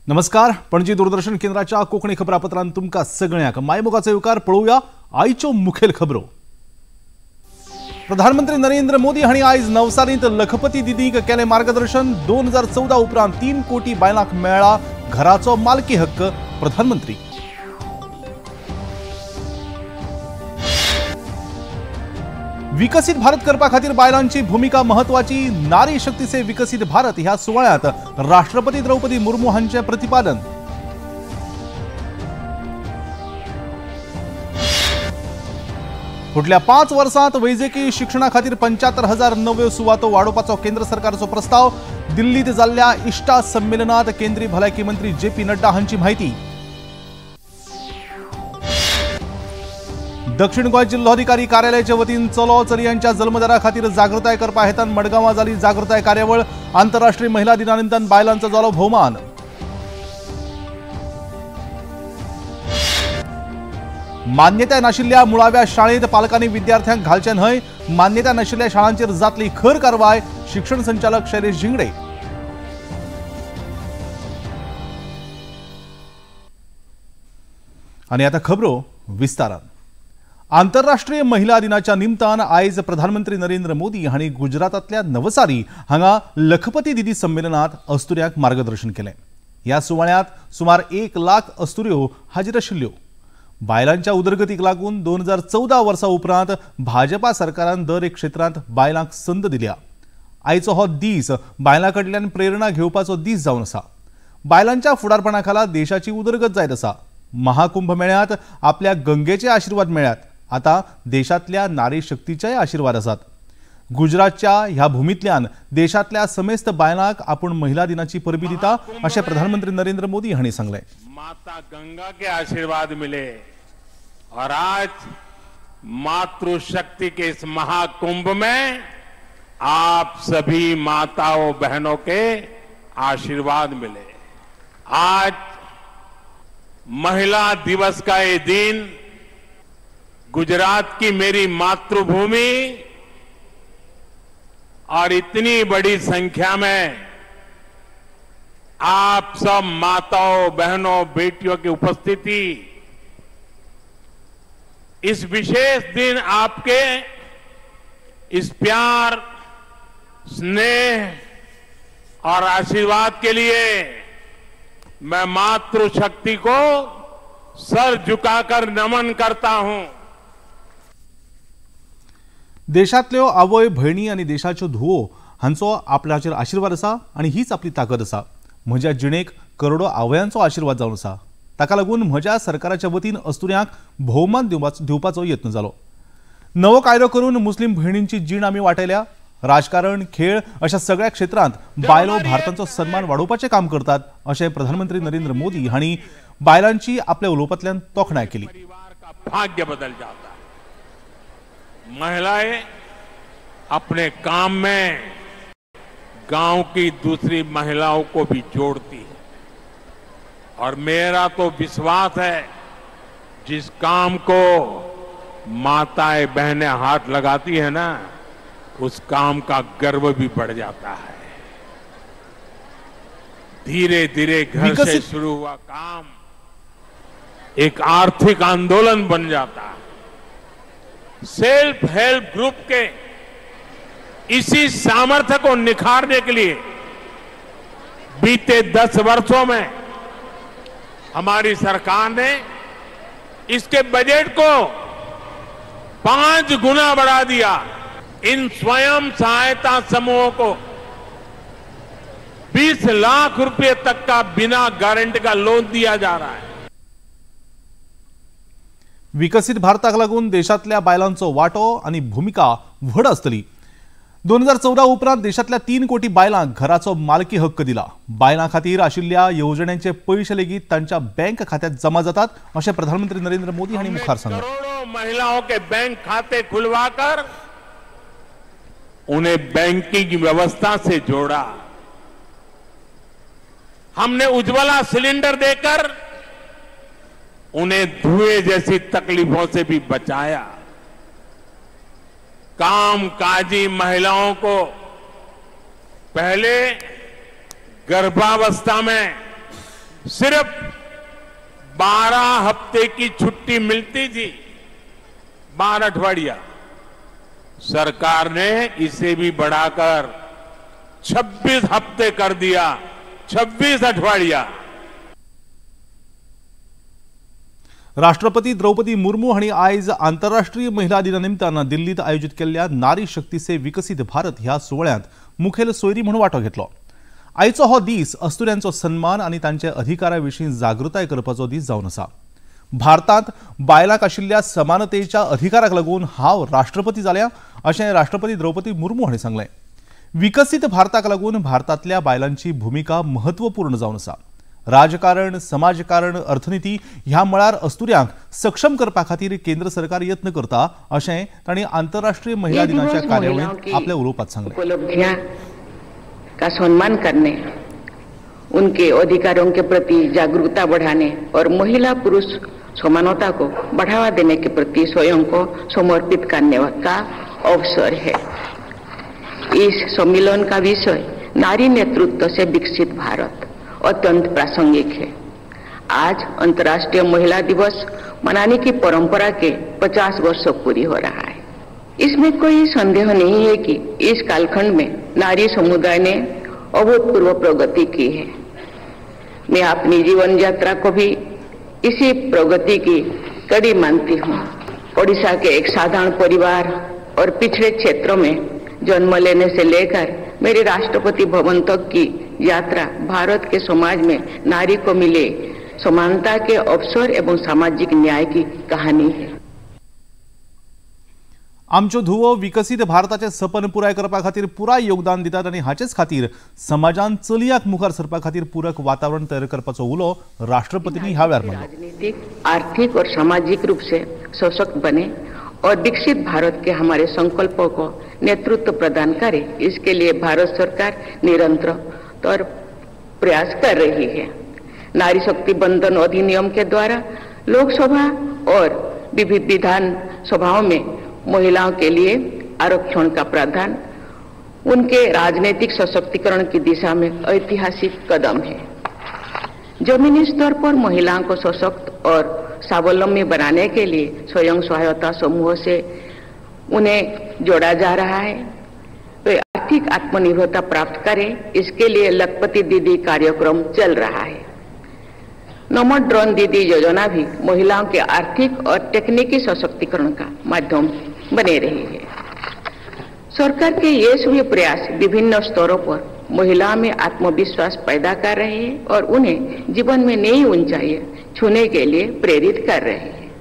नमस्कार, पणजी दूरदर्शन केंद्राच्या कोंकणी खबरापत्रांत तुमकां सगळ्यांक मायमोगाचो येवकार. पळोवया आयच्यो मुखेल खबरो. प्रधानमंत्री नरेंद्र मोदी हांणी आयज नवसारींत लखपती दिदींक केलें मार्गदर्शन. 2014 उपरांत 3 कोटी बायलांक मेळ्ळा घराचो मालकी हक्क. प्रधानमंत्री विकसित भारत करपा खातीर बायलांची भूमिका महत्वाची. नारी शक्ती से विकसित भारत ह्या सुवाळ्यात राष्ट्रपती द्रौपदी मुर्मू हांचे प्रतिपादन. फुडल्या 5 वर्सांत वैजकी शिक्षणा खातीर 75,000 नव्यो सुवातो वाडोवपाचो केंद्र सरकारचो प्रस्ताव. दिल्लीत जाल्ल्या इश्टा संमेलनात केंद्रीय भलायकी मंत्री जे पी नड्डा हांची म्हायती. दक्षिण गोंय जिल्होधिकारी कार्यालयाचे वतीन चलो चलयांच्या जल्मदरा खातीर जागृताय करपा हेतान मडगांवां जाली जागृताय कार्यावळ. आंतरराष्ट्रीय महिला दिना निमतान बायलांचो जालो भोवमान. मान्यताय नाशिल्ल्या मुळाव्या शाळेंत पालकांनी विद्यार्थ्यांक घालचे न्हय. मान्यता नाशिल्ल्या शाळांचेर जातली खर कारवाय. शिक्षण संचालक शैलेश झिंगडे. आनी आतां खबरो विस्तारान. आंतरराष्ट्रीय महिला दिनाच्या निमतान आयज प्रधानमंत्री नरेंद्र मोदी हांणी गुजरातांतल्या नवसारी हांगा लखपती दिदी संमेलनात अस्तुऱ्यांक मार्गदर्शन केलें. ह्या सुवाळ्यांत सुमार 1 लाख अस्तुऱ्यो हाजीर आशिल्ल्यो. बायलांच्या उदरगतीक लागून 2014 वर्सा उपरांत भाजपा सरकारान दर एक क्षेत्रांत बायलांक संद दिल्या. आयचो हो दीस बायलां कडल्यान प्रेरणा घेवपाचो दीस जावन आसा. बायलांच्या फुडारपणा खाला देशाची उदरगत जायत आसा. महाकुंभ मेळ्यात आपल्या गंगेचे आशिर्वाद मेळ्यात. आता देशांतल्या नारी शक्तीचेय आशिर्वाद आसात. गुजरातच्या ह्या भूमींतल्यान देशांतल्या समेस्त बायलांक आपूण महिला दिनाची परबी दिता अशें प्रधानमंत्री नरेंद्र मोदी हांणी सांगलें. माता गंगा के आशीर्वाद मिले और आज मातृशक्ति के इस महाकुंभ में आप सभी माताओं बहनों के आशीर्वाद मिले. आज महिला दिवस का ये दिन गुजरात की मेरी मातृभूमि और इतनी बड़ी संख्या में आप सब माताओं बहनों बेटियों की उपस्थिति इस विशेष दिन आपके इस प्यार स्नेह और आशीर्वाद के लिए मैं मातृशक्ति को सर झुकाकर नमन करता हूं. देशांतल्यो आवय भयणी आनी देशाच्यो धुवो हांचो आपल्याचेर आशिर्वाद आसा आनी हीच आपली ताकद आसा. म्हज्या जिणेक करोडो आवयांचो आशिर्वाद जावन आसा. ताका लागून म्हज्या सरकाराच्या वतीन अस्तुऱ्यांक भोवमान दिवपाचो यत्न जालो. नवो कायदो करून मुस्लीम भयणींची जीण आमी वाटयल्या. राजकारण, खेळ अशा सगळ्या क्षेत्रांत बायलो भारताचो सन्मान वाडोवपाचें काम करतात अशें प्रधानमंत्री नरेंद्र मोदी हांणी बायलांची आपल्या उलोवपांतल्यान तोखणाय केली. भाग्य बदल जाता. महिलाएं अपने काम में गांव की दूसरी महिलाओं को भी जोड़ती है और मेरा तो विश्वास है जिस काम को माताएं बहनें हाथ लगाती है ना, उस काम का गर्व भी बढ़ जाता है. धीरे धीरे घर से शुरू हुआ काम एक आर्थिक आंदोलन बन जाता है. सेल्फ हेल्प ग्रुप के इसी सामर्थ्य को निखारने के लिए बीते 10 वर्षों में हमारी सरकार ने इसके बजट को 5 गुना बढ़ा दिया. इन स्वयं सहायता समूहों को 20 लाख रुपए तक का बिना गारंटी का लोन दिया जा रहा है. विकसित भारताक लागून देशांतल्या बायलांचो वांटो आनी भूमिका व्हड आसतली. 2014 उपरांत देशांतल्या 3 कोटी बायलांक घराचो मालकी हक्क दिला. बायलां खातीर आशिल्ल्या येवजण्यांचे पयशे लेगीत तांच्या बँक खात्यात जमा जातात अशें प्रधानमंत्री नरेंद्र मोदी हांणी मुखार सांगलें. करोडो महिलाओं के बैंक खाते खुलवाकर उन्हें बैंकिंग व्यवस्था से जोड़ा. हमने उज्ज्वला सिलेंडर देकर उन्हें धुएं जैसी तकलीफों से भी बचाया. कामकाजी महिलाओं को पहले गर्भावस्था में सिर्फ 12 हफ्ते की छुट्टी मिलती थी, 12 अठवाडिया। सरकार ने इसे भी बढ़ाकर 26 हफ्ते कर दिया, 26 अठवाडिया। राष्ट्रपती द्रौपदी मुर्मू हांणी आयज आंतरराष्ट्रीय महिला दिना निमतान दिल्लीत आयोजित केल्ल्या नारी शक्ती से विकसीत भारत ह्या सुवाळ्यांत मुखेल सोयरी म्हूण वांटो घेतलो। आयचो हो दीस अस्तुऱ्यांचो सन्मान आनी तांच्या अधिकारा विशीं जागृताय करपाचो दीस जावन आसा। भारतांत बायलांक आशिल्ल्या समानतेच्या अधिकाराक लागून हांव राष्ट्रपती जाल्या अशें राष्ट्रपती द्रौपदी मुर्मू हांणी सांगलें। विकसीत भारताक लागून भारतांतल्या बायलांची भुमिका महत्वपूर्ण जावन आसा। राजकारण, समाजकारण, अर्थनिती ह्या मळार अस्तुऱ्यांक सक्षम करपा खातीर केंद्र सरकार यत्न करता अशें तांणी आंतरराष्ट्रीय महिला दिनाच्या कार्यावळींत आपल्या उलोवपांत सांगलें। उपलब्धियां का सम्मान करने, उनके अधिकारों के प्रति जागरूकता बढ़ाने और महिला पुरुष समानता को बढ़ावा देने के प्रति स्वयं को समर्पित करने का अवसर है। इस सम्मेलन का विषय नारी नेतृत्व से विकसित भारत अत्यंत प्रासंगिक है। आज अंतर्राष्ट्रीय महिला दिवस मनाने की परंपरा के 50 वर्ष पूरी हो रहा है। इसमें कोई संदेह नहीं है कि इस कालखंड में नारी समुदाय ने अभूतपूर्व प्रगति की है। मैं अपनी जीवन यात्रा को भी इसी प्रगति की कड़ी मानती हूँ। ओडिशा के एक साधारण परिवार और पिछड़े क्षेत्रों में जन्म लेने से लेकर मेरे राष्ट्रपति भवन तक की यात्रा भारत के समाज में नारी को मिले समानता के अवसर एवं सामाजिक न्याय की कहानी है। आमच्यो धुवो विकसीत भारताचें सपन पुराय करपा खातीर पुराय योगदान दितात आनी हाचेच खातीर समाजान चलयांक मुखार सरपा खातीर पूरक वातावरण तयार करपाचो उलो राष्ट्रपतींनी ह्या वेळार मारलो। राजनीतिक, आर्थिक और सामाजिक रूप से सशक्त बने और विकसित भारत के हमारे संकल्पों को नेतृत्व प्रदान करे, इसके लिए भारत सरकार निरंतर और प्रयास कर रही है। नारी शक्ति बंधन अधिनियम के द्वारा लोकसभा और विविध विधान सभाओं में महिलाओं के लिए आरक्षण का प्रावधान उनके राजनीतिक सशक्तिकरण की दिशा में ऐतिहासिक कदम है। जमीनी स्तर पर महिलाओं को सशक्त और स्वावलंबी बनाने के लिए स्वयं सहायता समूह से उन्हें जोड़ा जा रहा है। वे आर्थिक आत्मनिर्भरता प्राप्त करें, इसके लिए लखपति दीदी कार्यक्रम चल रहा है। नमो ड्रोन दीदी योजना भी महिलाओं के आर्थिक और तकनीकी सशक्तिकरण का माध्यम बने रही है। सरकार के ये सभी प्रयास विभिन्न स्तरों पर महिलाओं में आत्मविश्वास पैदा कर रहे हैं और उन्हें जीवन में नई ऊंचाई छूने के लिए प्रेरित कर रहे हैं।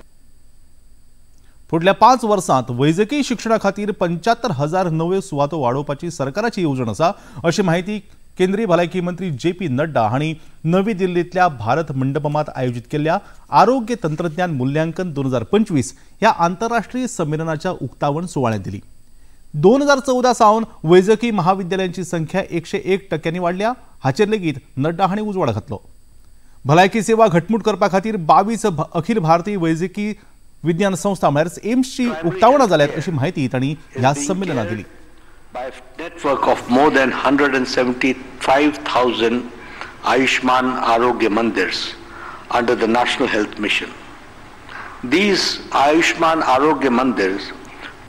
फुडल्या 5 वर्सांत वैजकी शिक्षणा खातीर 75,000 नव्यो सुवातो वाडोवपाची सरकाराची येवजण आसा अशी माहिती केंद्रीय भलायकी मंत्री जे.पी. नड्डा हांणी नवी दिल्लींतल्या भारत मंडपमात आयोजित केल्ल्या आरोग्य तंत्रज्ञान मूल्यांकन 2025 ह्या आंतरराष्ट्रीय संमेलनाच्या उक्तावण सुवाळ्यांत दिली। 2014 सावन वैजकी महाविद्यालयांची संख्या 101% वाडल्या हाचेर लेगीत नड्डा हांणी उजवाड घातलो। भलायकी सेवा घटमूट करपा खातीर 22 अखिल भारतीय वैजकी विज्ञान संस्था म्हळ्यार एम्सची उक्तावणां जाल्यात अशी माहिती तांणी ह्या संमेलनात दिली। By a network of more than 175,000 Ayushman Arogya Mandirs under the National Health Mission. These Ayushman Arogya Mandirs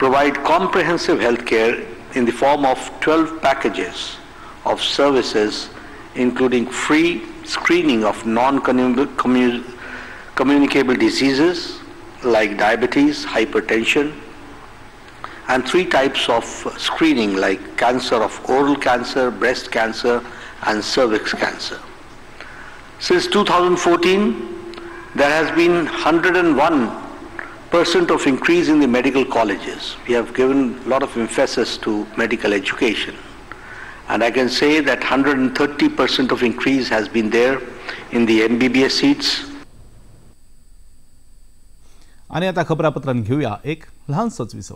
provide comprehensive health care in the form of 12 packages of services, including free screening of non-communicable diseases like diabetes, hypertension, and 3 types of screening like cancer of oral cancer, breast cancer, and cervix cancer. Since 2014, there has been 101% of increase in the medical colleges. We have given a lot of emphasis to medical education. And I can say that 130% of increase has been there in the MBBS seats. आणि आता खबरापत्रांत घेऊया एक लहानसंच विसव.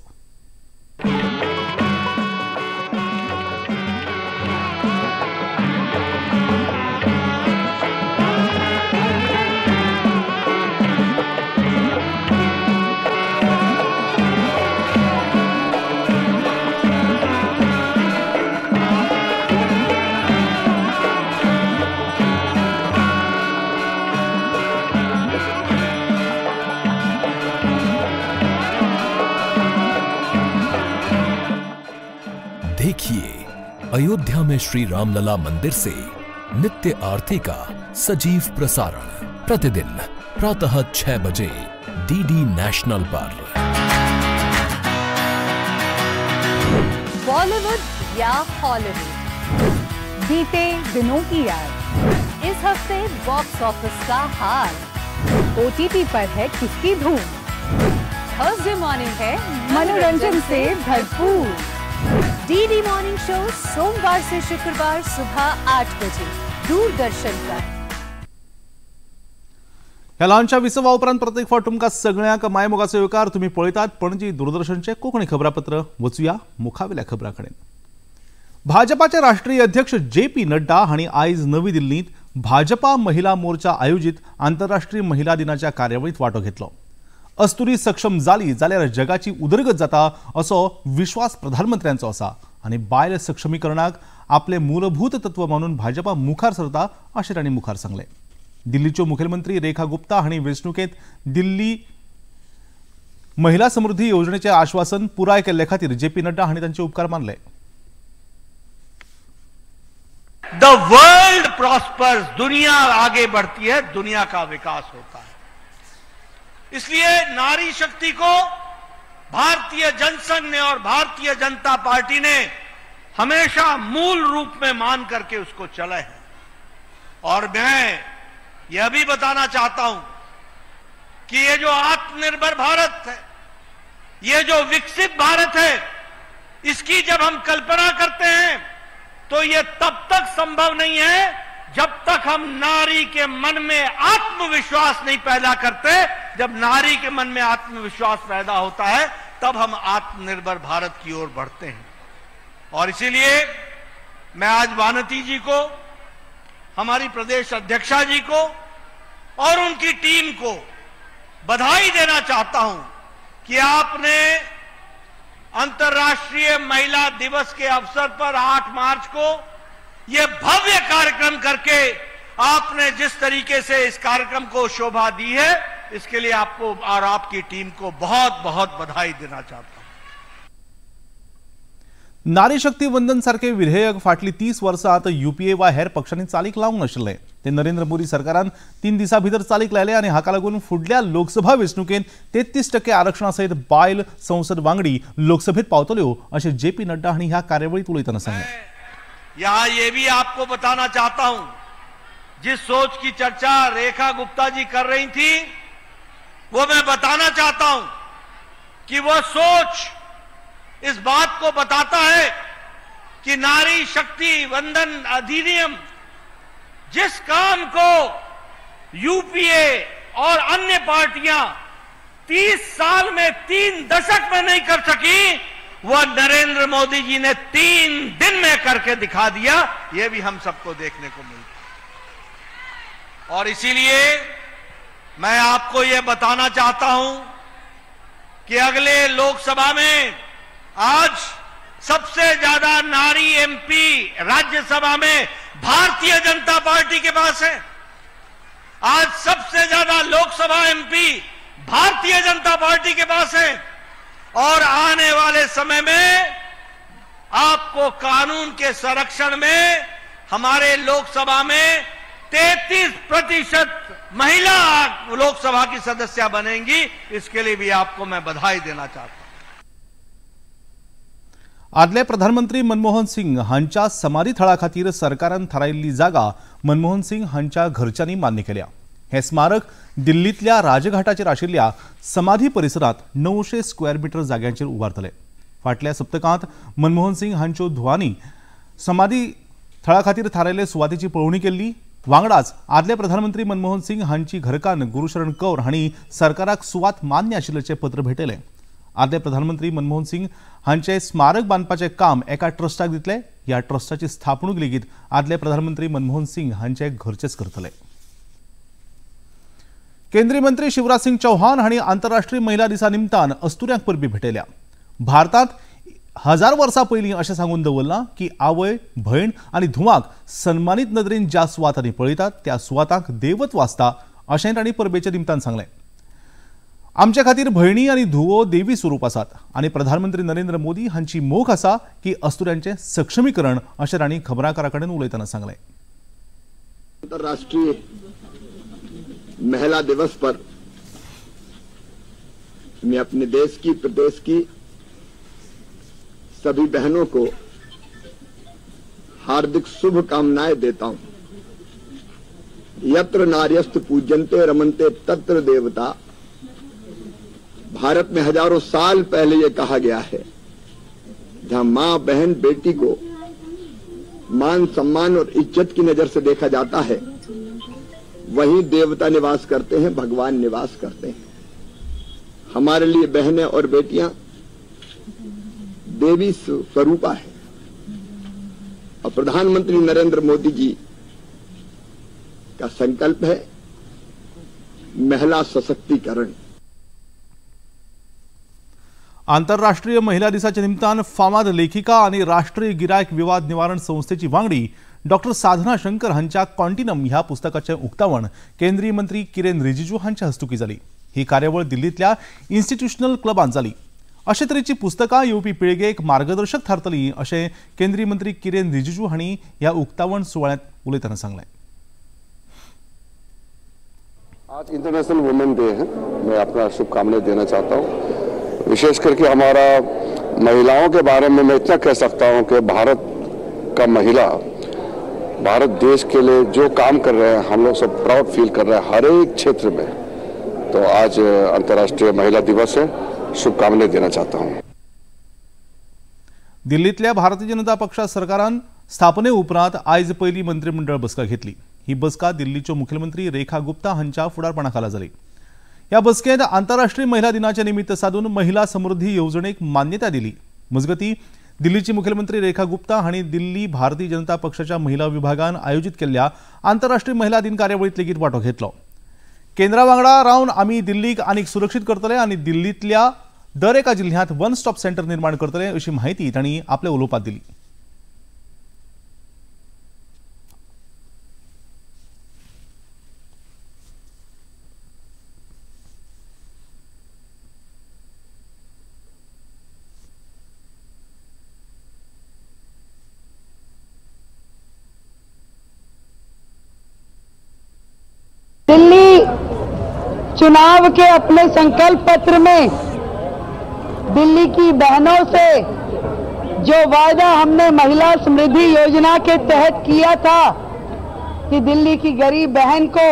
अयोध्या में श्री रामलला मंदिर से नित्य आरती का सजीव प्रसारण प्रतिदिन प्रातः 6 बजे डीडी नेशनल पर। बॉलीवुड या हॉलीवुड, बीते दिनों की याद, इस हफ्ते बॉक्स ऑफिस का हाल, ओटीटी पर है किसकी धूम, थर्सडे मॉर्निंग है मनोरंजन से भरपूर। डीडी मॉर्निंग शो सोमवार से शुक्रवार सुबह 8 बजे दूरदर्शन पर। ह्या ल्हानशा विसवा उपरांत प्रत्येक फावट तुमकां सगळ्यांक मायमोगाचो येवकार। तुमी पळयतात पणजी दूरदर्शनचें कोंकणी खबरापत्र। वचुया मुखावेल्या खबरां कडेन। भाजपाचे राष्ट्रीय अध्यक्ष जे पी नड्डा हांणी आयज नवी दिल्लींत भाजपा महिला मोर्चा आयोजीत आंतरराष्ट्रीय महिला दिनाच्या कार्यावळींत वांटो घेतलो। अस्तुरी सक्षम जाली जाल्यार जगाची उदरगत जाता असो विश्वास प्रधानमंत्र्यांचो आसा आनी बायल सक्षमीकरणाक आपले मूलभूत तत्व मानून भाजपा मुखार सरता अशें तांणी मुखार सांगलें। दिल्लीच्यो मुखेलमंत्री रेखा गुप्ता हांणी वेंचणुकेंत दिल्ली महिला समृद्धी योजनेचें आश्वासन पुराय केल्ले खातीर जे पी नड्डा हांणी तांचे उपकार मानले। The world prospers, दुनिया आगे बढ़ती है, दुनिया का विकास होता है। इसलिए नारी शक्ति को भारतीय जनसंघ ने और भारतीय जनता पार्टी ने हमेशा मूल रूप में मान करके उसको चले हैं। और मैं यह भी बताना चाहता हूं कि ये जो आत्मनिर्भर भारत है, ये जो विकसित भारत है, इसकी जब हम कल्पना करते हैं तो ये तब तक संभव नहीं है जब तक हम नारी के मन में आत्मविश्वास नहीं पैदा करते। जब नारी के मन में आत्मविश्वास पैदा होता है तब हम आत्मनिर्भर भारत की ओर बढ़ते हैं। और इसीलिए मैं आज वानती जी को, हमारी प्रदेश अध्यक्षा जी को और उनकी टीम को बधाई देना चाहता हूं कि आपने अंतर्राष्ट्रीय महिला दिवस के अवसर पर 8 मार्च को यह भव्य कार्यक्रम करके आपने जिस तरीके से इस कार्यक्रम को शोभा दी है, इसके लिए आपको और आपकी टीम को बहुत बहुत बधाई देना चाहता हूं। नारी शक्ती वंदन सारखे विधेयक फाटली 30 वर्सां आतां यूपीए वा हेर पक्षांनी चालीक लावंक नाशिल्लें। ते नरेंद्र मोदी सरकारान 3 दिसां भितर चालीक लायले आनी हाका लागून फुडल्या लोकसभा वेंचणुकेंत 33% आरक्षणा सयत बायल संसद वांगडी लोकसभेत पावतल्यो अशें जे पी नड्डा हांणी ह्या कार्यावळींत उलयतना सांगलें। यहां ये भी आपको बताना चाहता हूं, जिस सोच की चर्चा रेखा गुप्ता जी कर रही थी, वो मैं बताना चाहता हूं कि वो सोच इस बात को बताता है कि नारी शक्ति वंदन अधिनियम जिस काम को यूपीए और अन्य पार्टियां 30 साल में 3 दशक में नहीं कर सकी, वह नरेंद्र मोदी जी ने 3 दिन में करके दिखा दिया। यह भी हम सबको देखने को मिलता। और इसीलिए मैं आपको यह बताना चाहता हूं कि अगले लोकसभा में आज सबसे ज्यादा नारी एमपी राज्यसभा में Bharatiya Janata party K pass है। आज सबसे ज्यादा Lok Sabha MP Bharatiya Janata party K pass है। और आने वाले समय में आपको कानून के संरक्षण में हमारे लोकसभा में 33% महिला लोकसभा की सदस्य बनेंगी, इसके लिए भी आपको मैं बधाई देना चाहता हूं। आदले प्रधानमंत्री मनमोहन सिंग हांच्या समाधी थळा खातीर सरकारान थारायिल्ली जागा मनमोहन सिंग हांच्या घरच्यांनी मान्य केल्या। हे स्मारक दिल्लींतल्या राजघाटाचेर आशिल्ल्या समाधी परिसरांत 900 स्क्वेअर मिटर जाग्यांचेर उबारतले। फाटल्या सप्तकांत मनमोहन सिंग हांच्यो धुवांनी समाधी थळा खातीर थारायिल्ले सुवातेची पळोवणी केल्ली। वांगडाच आदले प्रधानमंत्री मनमोहन सिंग हांची घरकान्न गुरुशरण कौर हांणी सरकाराक सुवात मान्य आशिल्ल्याचें पत्र भेटयलें। आदले प्रधानमंत्री मनमोहन सिंग हांचे स्मारक बांदपाचें काम एका ट्रस्टाक दितले। ह्या ट्रस्टाची स्थापणूक लेगीत आदले प्रधानमंत्री मनमोहन सिंग हांचे घरचेच करतले। केंद्रीय मंत्री शिवराज सिंग चौहान हांणी आंतरराष्ट्रीय महिला दिसा निमतान अस्तुऱ्यांक परबी भेटयल्या। भारतांत 1000 वर्सां पयलीं अशें सांगून दवरलां की आवय, भयण आनी धुवांक सन्मानीत नदरेन ज्या सुवातांनी पळयतात त्या सुवातांक देवत्व आसता अशें तांणी परबेच्या निमतान सांगलें। आमच्या खातीर भयणी आनी धुवो देवी स्वरूप आसात आनी प्रधानमंत्री नरेंद्र मोदी हांची मोख आसा की अस्तुऱ्यांचें सक्षमीकरण अशें तांणी खबराकारां कडेन उलयतना सांगलें। अंतर्राष्ट्रीय महिला दिवस पर मैं अपने देश की, प्रदेश की सभी बहनों को हार्दिक शुभकामनाएं देता हूं। यत्र नार्यस्तु पूज्यन्ते रमन्ते तत्र देवता। भारत में हजारों साल पहले ये कहा गया है, जहां मां, बहन, बेटी को मान सम्मान और इज्जत की नजर से देखा जाता है, वहीं देवता निवास करते हैं, भगवान निवास करते हैं। हमारे लिए बहनें और बेटियां देवी स्वरूपा है और प्रधानमंत्री नरेंद्र मोदी जी का संकल्प है महिला सशक्तिकरण। आंतरराष्ट्रीय महिला दिसाच्या निमतान फामाद लेखिका आणि राष्ट्रीय गिरायक विवाद निवारण संस्थेची वांगडी डॉक्टर साधना शंकर हांच्या कॉन्टिनम ह्या पुस्तकाचें उक्तावण केंद्रीय मंत्री किरेन रिजिजू हांच्या हस्तुकी जाली। ही कार्यावळ दिल्लींतल्या इन्स्टिट्यूशनल क्लबान जाली। अशे तरेची पुस्तकां येवपी पिळगेक मार्गदर्शक थारतली अशें केंद्रीय मंत्री किरेन रिजिजू हांणी ह्या उक्तावण सुवाळ्यांत उलयतना सांगलें। आज इंटरनेशनल वुमेन डे है, मैं अपना शुभकामनाएं देना चाहता हूँ। विशेष करके हमारा महिलाओं के बारे में मैं इतना कह सकता हूँ कि भारत का महिला भारत देश के लिए जो काम कर रहे हैं, हम लोग सब प्राउड फील कर रहे हैं हर एक क्षेत्र में। तो आज अंतर्राष्ट्रीय महिला दिवस है, शुभकामनाएं देना चाहता हूँ। दिल्लीतल्या भारतीय जनता पक्ष सरकारान स्थापने उपरांत आयज पयली मंत्रिमंडळ बसका घेतली। ही बसका दिल्लीच्यो मुख्यमंत्री रेखा गुप्ता हांच्या फुडारपणाखाला जाली। ह्या बसकेंत आंतरराष्ट्रीय महिला दिनाचे निमित्त साधून महिला समृद्धी येवजणेक मान्यता दिली। मजगती दिल्लीची मुख्यमंत्री रेखा गुप्ता हांणी दिल्ली भारतीय जनता पक्षाच्या महिला विभागान आयोजित केल्ल्या आंतरराष्ट्रीय महिला दिन कार्यावळींत लेगीत वांटो घेतलो। केंद्रा वांगडा रावन आमी दिल्लीक आनीक सुरक्षीत करतले आनी दिल्लींतल्या दर एका जिल्ह्यांत वन स्टॉप सेंटर निर्माण करतले अशी माहिती तांणी आपल्या उलोवपांत दिली। दिल्ली चुनाव के अपने संकल्प पत्र में दिल्ली की बहनों से जो वायदा हमने महिला समृद्धि योजना के तहत किया था कि दिल्ली की गरीब बहन को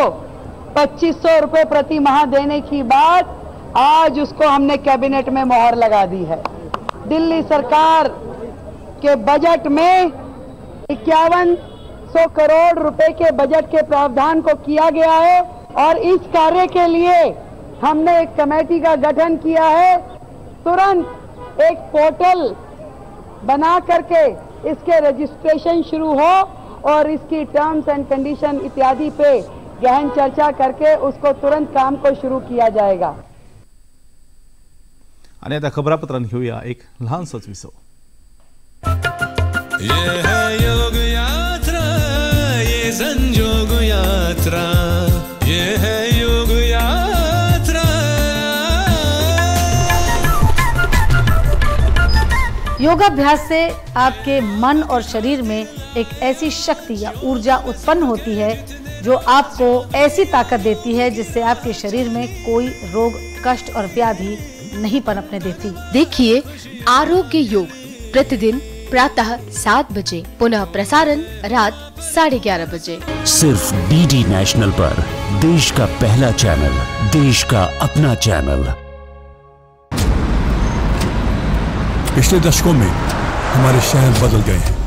2500 रुपये प्रति माह देने की बात, आज उसको हमने कैबिनेट में मोहर लगा दी है। दिल्ली सरकार के बजट में 5100 करोड़ रुपए के बजट के प्रावधान को किया गया है और इस कार्य के लिए हमने एक कमेटी का गठन किया है। तुरंत एक पोर्टल बना करके इसके रजिस्ट्रेशन शुरू हो और इसकी टर्म्स एंड कंडीशन इत्यादि पे गहन चर्चा करके उसको तुरंत काम को शुरू किया जाएगा। आणि आता खबरापत्रांत घेऊया एक लहानसोच विसव। ये है योग यात्रा, ये संजोग यात्रा, ये है योग यात्रा। योगाभ्यास से आपके मन और शरीर में एक ऐसी शक्ति या ऊर्जा उत्पन्न होती है जो आपको ऐसी ताकत देती है जिससे आपके शरीर में कोई रोग, कष्ट और व्याधि नहीं पनपने देती। देखिए आरोग्य योग प्रतिदिन प्रातः 7 बजे, पुनः प्रसारण रात 11:30 बजे, सिर्फ डीडी नेशनल पर। देश का पहला चैनल, देश का अपना चैनल। पिछले दशकों में हमारे शहर बदल गए हैं।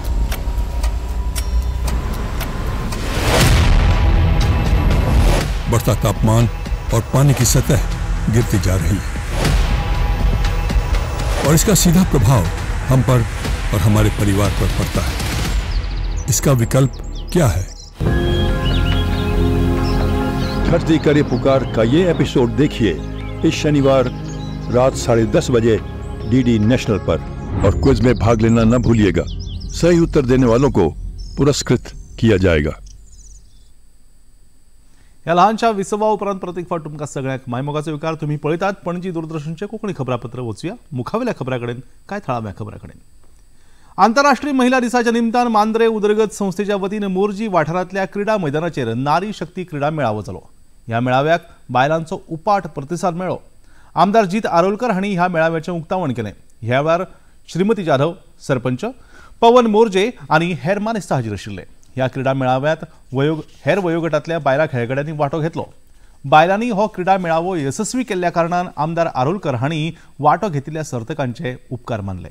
बढ़ता तापमान और पानी की सतह गिरती जा रही है और इसका सीधा प्रभाव हम पर और हमारे परिवार पर पड़ता है। इसका विकल्प क्या है? धरती करे पुकार का ये एपिसोड देखिए इस शनिवार रात 10:30 बजे डीडी नेशनल पर और क्विज में भाग लेना न भूलिएगा। सही उत्तर देने वालों को पुरस्कृत किया जाएगा। ह्या ल्हानशा विसवा उपरांत परत एक फावट तुमकां सगळ्यांक मायमोगाचो येवकार. तुमी पळयतात पणजी दूरदर्शनचें कोंकणी खबरापत्र. वचुया मुखावेल्या खबरां कडेन, कांय थळाव्या खबरां कडेन. आंतरराष्ट्रीय महिला दिसाच्या निमतान मांद्रे उदरगत संस्थेच्या वतीन मोरजी वाठारांतल्या क्रीडा मैदानाचेर नारी शक्ती क्रीडा मेळावो जालो. ह्या मेळाव्याक बायलांचो उपाट प्रतिसाद मेळ्ळो. आमदार जीत आरोलकर हांणी ह्या मेळाव्याचें उक्तावण केलें. ह्या वेळार श्रीमती जाधव, सरपंच पवन मोरजे आनी हेर मानेस्त हाजीर आशिल्ले. ह्या क्रीडा मेळाव्यात हेर वयोगटांतल्या बायलां खेळगड्यांनी वांटो घेतलो. बायलांनी हो क्रीडा मेळावो येसस्वी केल्ल्या कारणान आमदार आरोलकर हांणी वांटो घेतिल्ल्या सर्तकांचे उपकार मानले.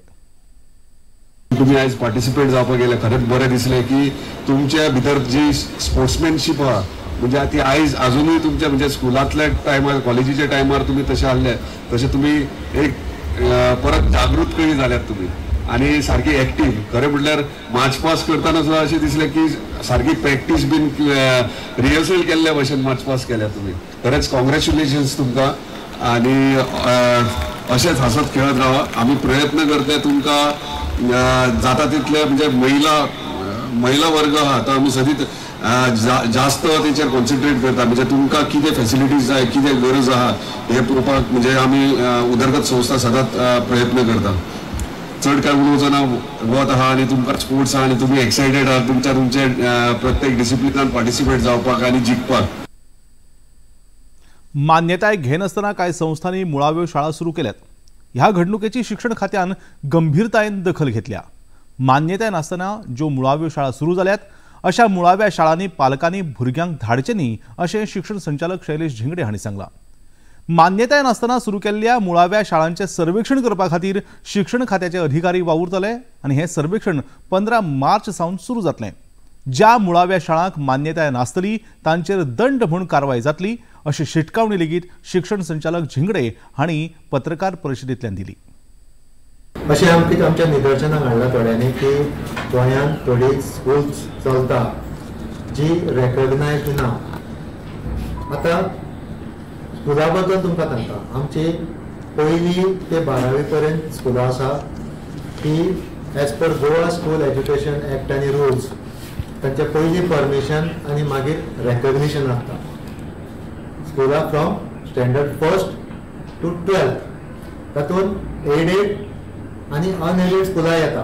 तुम्ही आयज पार्टिसिपेट जावपाक गेले, खरेंच बरें दिसलें की तुमच्या भितर जी स्पोर्ट्समॅनशीप आहा म्हणजे ती आयज अजुनूय तुमच्या म्हणजे स्कुलांतल्या टायमार, कॉलेजीच्या टायमार तुमी तशें आहले तशें तुमी एक परत जागृत कशी जाल्यात तुमी आनी सारकी एक्टीव. खरें म्हटल्यार मार्च पास करतना सुद्दां अशें दिसलें की सारकी प्रॅक्टीस बीन रिहर्सल केल्ल्या भशेन मार्च पास केल्या तुमी. खरेंच कॉंग्रेच्युलेशन्स तुमकां आनी अशेंच हांसत खेळत रावा. आमी प्रयत्न करता तुमकां जाता तितले म्हणजे महिला वर्ग आहा तो आमी सदींच जास्त तेचेर कॉन्सन्ट्रेट करता. म्हणजे तुमकां कितें फेसिलिटीज जाय, कितें गरज आहा हें पळोवपाक म्हणजे आमी उदरगत संस्था सदांच प्रयत्न करता. चड काय उलोवचो ना, वत आहा आनी तुमकां स्पोर्ट्स आहा आनी तुमी एक्सायटेड आहा तुमच्या तुमचे प्रत्येक डिसिप्लिनान पार्टिसिपेट जावपाक आनी जिखपाक. मान्यताय घेनासतना कांय संस्थांनी मुळाव्यो शाळा सुरू केल्यात. ह्या घडणुकेची शिक्षण खात्यान गंभीरतायेन दखल घेतल्या. मान्यताय नासतना ज्यो मुळाव्यो शाळा सुरू जाल्यात अशा मुळाव्या शाळांनी पालकांनी भुरग्यांक धाडचें न्ही अशें शिक्षण संचालक शैलेश झिंगडे हांणी सांगलां. मान्यताय नासतना सुरू केल्ल्या मुळाव्या शाळांचें सर्वेक्षण करपा खातीर शिक्षण खात्याचे अधिकारी वावुरतले आनी हें सर्वेक्षण 15 मार्च सावन सुरू जातलें. ज्या मुळाव्या शाळांक मान्यताय नासतली तांचेर दंड म्हूण कारवाय जातली अशी शिटकावणी लेगीत शिक्षण संचालक झिंगडे हांणी पत्रकार परिशदेंतल्यान दिली. अशें आमकां आमच्या निदर्शनाक हाडलां थोड्यांनी की गोंयांत थोडी स्कूल्स चलता जी रेकग्नायज्ड ना. आतां स्कुला बद्दल तुमकां सांगता, आमची पयली ते 12वी पर्यंत स्कुलां आसा ती as per Goa school education act आनी रुल्स तांचे पयली परमिशन आनी मागीर रेकग्निशन आसता. स्कुलां फ्रॉम स्टँडर्ड 1 to 12 तातूंत एडेड आनी अनएडेड स्कुलां येता.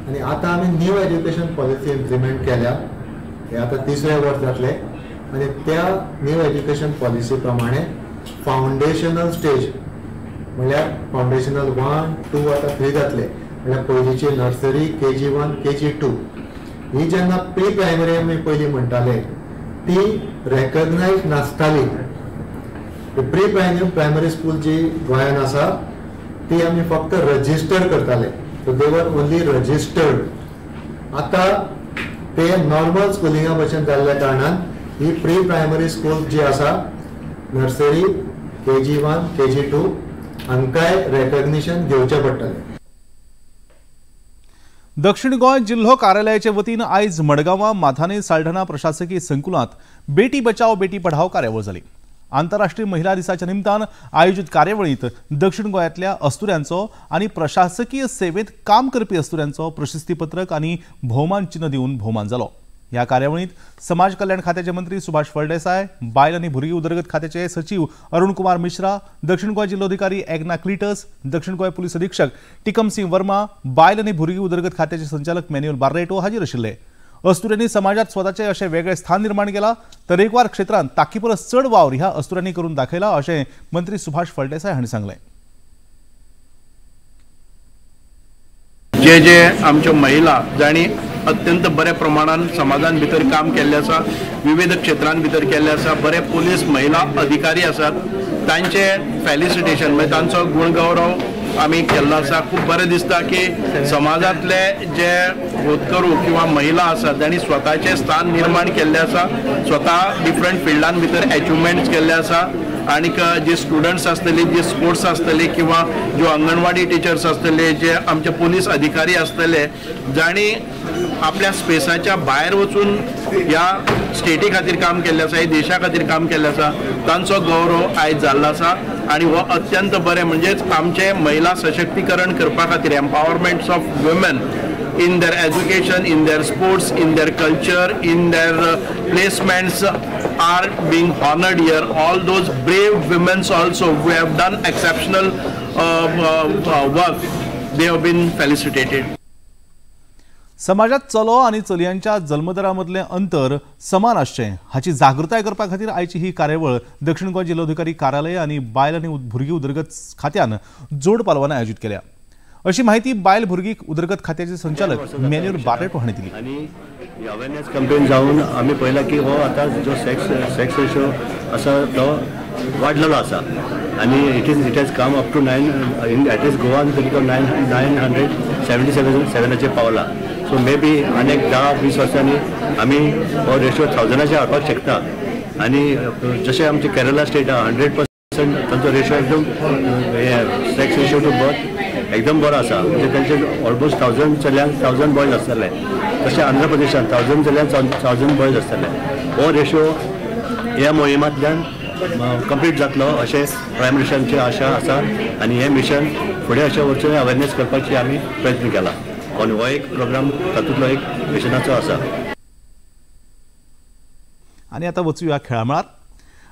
आनी आतां आमी न्यू एज्युकेशन पॉलिसी इम्प्लिमेंट केल्या, हे आतां तिसरें वर्स जातलें आनी त्या न्यू एज्युकेशन पॉलिसी प्रमाणे फावंडेशनल स्टेज म्हणल्यार फावंडेशनल 1, 2 आतां 3 जातले. म्हणल्यार पयलींची नर्सरी, KG 1, KG 2 ही जेन्ना प्री प्रायमरी आमी पयलीं म्हणटाले ती रेकग्नायज नासताली. प्री प्रायमरी स्कूल जी गोंयांत आसा ती आमी फक्त रजिस्टर करताले, so they were only registered. आतां ते नॉर्मल स्कुलिंगा भशेन जाल्ल्या कारणान ही प्री प्रायमरी स्कूल जी आसा नर्सरी, KG 1, KG 2 हांकांय रेकग्निशन घेवचें पडटलें. दक्षिण गोंय जिल्हो कार्यालयाचे वतीन आयज मडगांवां माथानी साल्ढाणा प्रशासकीय संकुलांत बेटी बचाओ बेटी पढाओ कार्यावळ जाली. आंतरराष्ट्रीय महिला दिसाच्या निमतान आयोजित कार्यावळींत दक्षिण गोंयांतल्या अस्तुऱ्यांचो आनी प्रशासकीय सेवेंत काम करपी अस्तुऱ्यांचो प्रशस्तीपत्रक आनी भोवमान चिन्ह दिवन भोवमान जालो. ह्या कार्यावळींत समाज कल्याण खात्याचे मंत्री सुभाष फळदेसाय, बायल आनी भुरगीं उदरगत खात्याचे सचिव अरुण कुमार मिश्रा, दक्षिण गोंय जिल्लोधिकारी एग्ना क्लिटस, दक्षिण गोंय पुलीस अधीक्षक टिकमसिंग वर्मा, बायल आनी भुरगीं उदरगत खात्याचे संचालक मॅन्युअल बार्रेटो हाजीर आशिल्ले. अस्तुऱ्यांनी समाजात स्वताचे अशें वेगळें स्थान निर्माण केलां, तरेकवार क्षेत्रांत ताकी परस चड वावर ह्या अस्तुऱ्यांनी करून दाखयला अशें मंत्री सुभाष फळदेसाय हांणी सांगलें. जे जे आमच्यो महिला जांणी अत्यंत बऱ्या प्रमाणान समाजान भितर काम केल्लें आसा, विविध क्षेत्रां भितर केल्लें आसा, बरे पुलीस महिला अधिकारी आसात तांचे फेलिसिटेशन म्हणजे तांचो गुणगौरव आमी केल्लो आसा. खूब बरें दिसता की समाजांतले जे होतकरू किंवा महिला आसात जांणी स्वताचें स्थान निर्माण केल्लें आसा, स्वता डिफरंट फिल्डान भितर एचिवमेंट्स केल्ले आसा आनीक जे स्टुडंट्स आसतले, जे स्पोर्ट्स आसतले किंवा ज्यो अंगणवाडी टिचर्स आसतले, जे आमचे पुलीस अधिकारी आसतले जांणी आपल्या स्पेसाच्या भायर वचून ह्या स्टेटी खातीर काम केल्लें आसा, ह्या देशा खातीर काम केल्लें आसा, तांचो गौरव आयज जाल्लो आसा. आनी हो अत्यंत बरें म्हणजेच आमचें महिला सशक्तीकरण करपा खातीर empowerments of women in their education, in their sports, in their culture, in their placements, are being honoured here. All those brave womens also who have done exceptional work, they have been felicitated. समाजात चलो आनी चलयांच्या जल्मदरा मदलें अंतर समान आसचें हाची जागृताय करपा खातीर आयची ही कार्यावळ दक्षिण गोंय जिल्लोधिकारी कार्यालय आनी बायल आनी भुरगीं उदरगत खात्यान जोड पालवान आयोजीत केल्या अशी माहिती बायल भुरगीं उदरगत खात्याचे संचालक मॅन्युअल बार्रेटो हांणी दिली. आनी अवेरनेस कॅम्पेन जावन आमी पळयला की हो आतां जो सेक्स रेशो आसा तो वाडलेलो आसा आनी it has come up to 9 in at least गोवान तरी तो 977 पावला. सो मे बी आनी 10-20 वर्सांनी आमी हो रेशो 1000 हाडपाक शकता. आनी जशें आमचे केरला स्टेट आहा 100% तांचो रेशो एकदम सेक्स रेशो टू बर्थ एकदम बरो आसा, म्हणजे तांचे ऑलमोस्ट 1000 चल्यांक 1000 बॉयज आसतले. तशें आंध्र प्रदेशान 1000 चल्यांक 1000 बॉयज आसतले. हो रेशो ह्या मोहिमांतल्यान कंप्लीट जातलो अशें प्रायम मिनिस्टरांची आशा आसा आनी हें मिशन फुडें अशें वचून अवेरनेस करपाची आमी प्रयत्न केला. आनी हो एक प्रोग्राम तातूंतलो एक मिशनाचो आसा. आनी आतां वचुया खेळा मळार.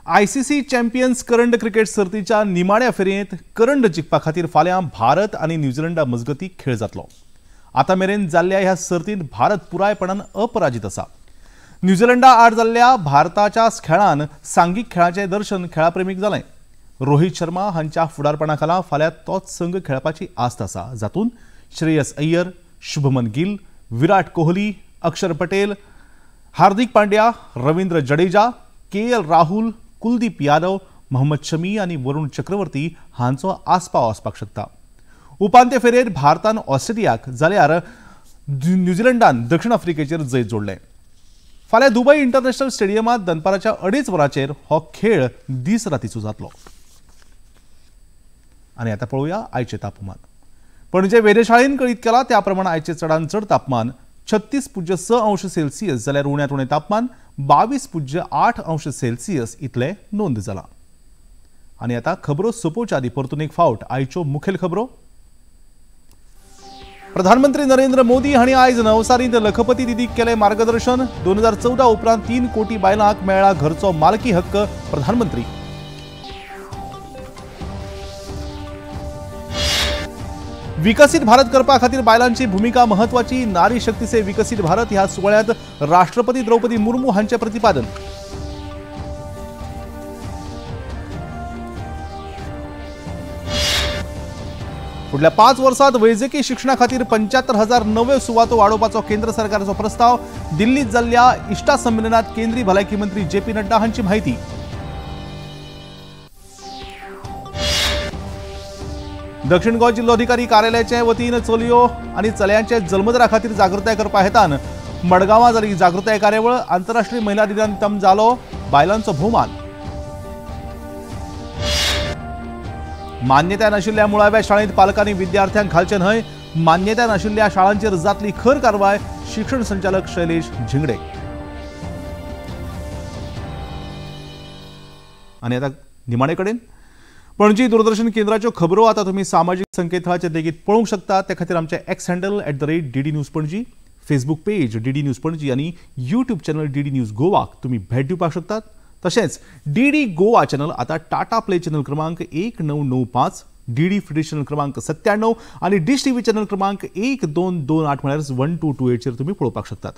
आयसीसी चॅम्पियन्स करंड क्रिकेट सर्तीच्या निमाण्या फेरयेंत करंड जिखपा खातीर फाल्यां भारत आनी न्यूझीलंडा मजगतीं खेळ जातलो. आतां मेरेन जाल्ल्या ह्या सर्तींत भारत पुरायपणान अपराजीत आसा. न्यूझीलंडा आड जाल्ल्या भारताच्या खेळान सांघीक खेळाचें दर्शन खेळाप्रेमीक जालें. रोहित शर्मा हांच्या फुडारपणा खाला फाल्यां तोच संघ खेळपाची आस्त आसा, जातूंत श्रेयस अय्यर, शुभमन गिल, विराट कोहली, अक्षर पटेल, हार्दिक पांड्या, रवींद्र जडेजा, के.एल. राहुल, कुलदीप यादव, मोहम्मद शमी आनी वरुण चक्रवर्ती हांचो आस्पाव आसपाक शकता. उपांत्य फेरयेंत भारतान ऑस्ट्रेलियाक जाल्यार न्यूझीलंडान दक्षिण आफ्रिकेचेर जैत जोडलें. फाल्यां दुबय इंटरनॅशनल स्टेडियमांत दनपाराच्या 2:30 वरांचेर हो खेळ दीस रातीचो जातलो. आनी आतां पळोवया आयचें तापमान. पणजे वेधशाळेन कळीत केला त्या प्रमाण आयचें चडांत चड तापमान 36.6 अंश सेल्सियस जाल्यार उण्यांत उणें तापमान 22.8 अंश सेल्सियस इतलें नोंद जालां. आनी आतां खबरो सोंपोवच्या आदीं परतून एक फावट आयच्यो मुखेल खबरो. प्रधानमंत्री नरेंद्र मोदी हांणी आयज नवसारींत लखपती दिदीक केलें मार्गदर्शन. 2014 उपरांत 3 कोटी बायलांक मेळ्ळा घरचो मालकी हक्क. प्रधानमंत्री. विकसीत भारत करपा खातीर बायलांची भूमिका महत्वाची. नारी शक्ती से विकसीत भारत ह्या सुवाळ्यांत राष्ट्रपती द्रौपदी मुर्मू हांचें प्रतिपादन. फुडल्या 5 वर्सांत वैजकी शिक्षणा खातीर 75,000 नव्यो सुवातो वाडोवपाचो केंद्र सरकाराचो प्रस्ताव. दिल्लीत जाल्ल्या इश्टा संमेलनात केंद्रीय भलायकी मंत्री जे.पी. नड्डा हांची म्हायती. दक्षिण गोंय जिल्लोधिकारी कार्यालयाचे वतीन चलयो आनी चलयांचे जल्मदरा खातीर जागृताय करपा हेतान मडगांवां जाली जागृताय कार्यावळ. आंतरराष्ट्रीय महिला दिना निमतान जालो बायलांचो भोवमान. मान्यताय नाशिल्ल्या मुळाव्या शाळेंत पालकांनी विद्यार्थ्यांक घालचे न्हय. मान्यताय नाशिल्ल्या शाळांचेर जातली खर कारवाय. शिक्षण संचालक शैलेश झिंगडे. आनी आतां निमाणे कडेन पणजी दूरदर्शन केंद्राच्यो खबरो आतां तुमी सामाजीक संकेतथळाचेर लेगीत पळोवंक शकता. ते खातीर आमचें X handle @DD News Panaji, Facebook page DD News Panaji आनी यूट्यूब चॅनल डीडी न्यूज गोवाक तुमी भेट दिवपाक शकतात. तशेंच डीडी गोवा चॅनल आतां टाटा प्ले चॅनल क्रमांक 1995, डीडी फ्री चॅनल क्रमांक 97 आनी डिश टीव्ही चॅनल क्रमांक 1228 म्हळ्यार 1228 तुमी पळोवपाक शकतात.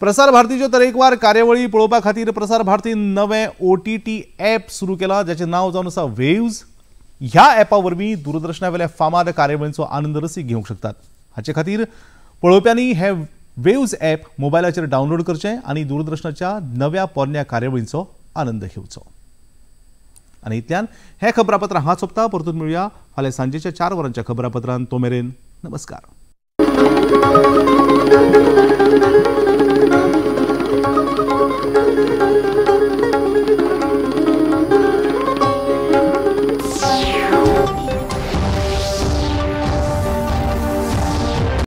प्रसार भारतीच्यो तरेकवार कार्यावळी पळोवपा खातीर प्रसार भारतीन नवें OTT app सुरू केलां, जाचें नांव जावन आसा वेव्ज. ह्या ॲपा वरवीं दूरदर्शना वयल्या फामाद कार्यावळींचो आनंद रसीक घेवंक शकतात. हाचे खातीर पळोवप्यांनी हे वेव्ज ॲप मोबायलाचेर डावनलोड करचें आनी दूरदर्शनाच्या नव्या पोरण्या कार्यावळींचो आनंद घेवचो. आनी इतल्यान हें खबरापत्र हांगा सोंपता. परतून मेळुया फाल्यां सांजेच्या 4 वरांच्या खबरापत्रान. तो मेरेन नमस्कार.